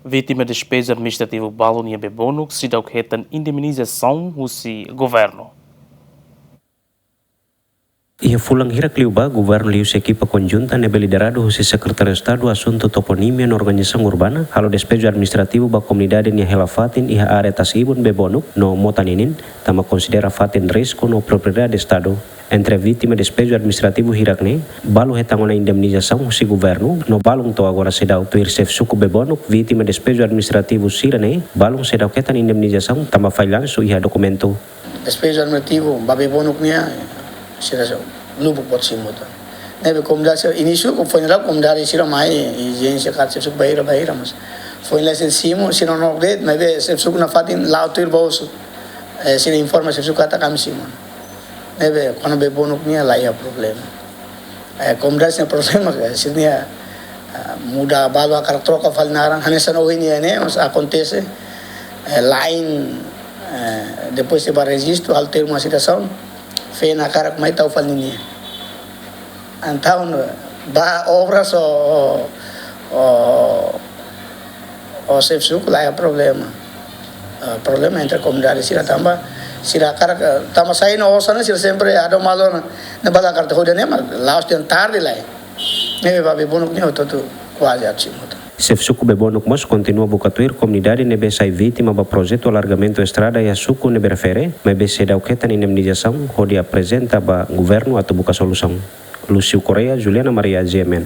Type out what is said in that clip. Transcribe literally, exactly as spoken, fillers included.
Vítima despeju administrativu balu nia bebonuk seidauk hetan indemnizasaun husi governu. Iha fulan hirak liubá, governu liuhusi ekipa konjunta ne'ebé lideradu husi Sekretáriu Estadu Asuntu Toponímia no Organizasaun Urbana halo despeju administrativu ba komunidade nia hela fatin iha área Tasibun, Bebonuk no Mota ninin, tanba konsidera fatin risku no propriedade Estadu. Entre vítima despeju administrativu hirak ne'e, balu hetan ona indemnizasaun husi governu, no balun to'o agora seidauk tuir xefe suku Bebonuk vítima despeju administrativu sira-ne'e, balun seidauk hetan indemnizasaun tanba fallansu iha dokumentu. Despeju administrativu ba Bebonuk nian, sira lubuk buat simu tan. Ne'ebé komunidade sira inísiu, foin lae komunidade sira mai ezijénsia katak xefe suku bainhira, bainhira, mas foin lae sira simu, sira no update, maibé xefe suku nafatin la'o tuir ba osu. Eh, sira informa xefe suku katak ami simu. Ne'ebé, kona-ba Bebonuk nian laiha problema. Eh, komunidade sira-nia problema, eh, sira-nia, ah, muda balu hakarak troka fali naran, hanesan ohin nian ne'e, mas akontese, eh, lain, eh, depois de ba rejistu, halo termu asinasaun, feen hakarak mai tau fali ninia. Entaun, ba obras ho, ho, ho xefe suku laiha problema. Ah, problema entre komunidade sira tanba, sira hakarak, eh, tanba sai no osan sira sempre ado malo na, na bala karta hoda ne'e, mas la'ós dehan tarde lai. Ne'ebé ba Bebonuk nian hotu-hotu kuaze atu simu tan. Xefe suku Bebonuk mós kontinua buka tuir komunidade ne'ebé sai vítima ba projetu alargamentu estrada iha suku ne'ebé refere, maibé seidauk hetan indemnizasaun hodi aprezenta ba governu atu buka solusaun. Lúcio Correia, Juliana Maria, G M N.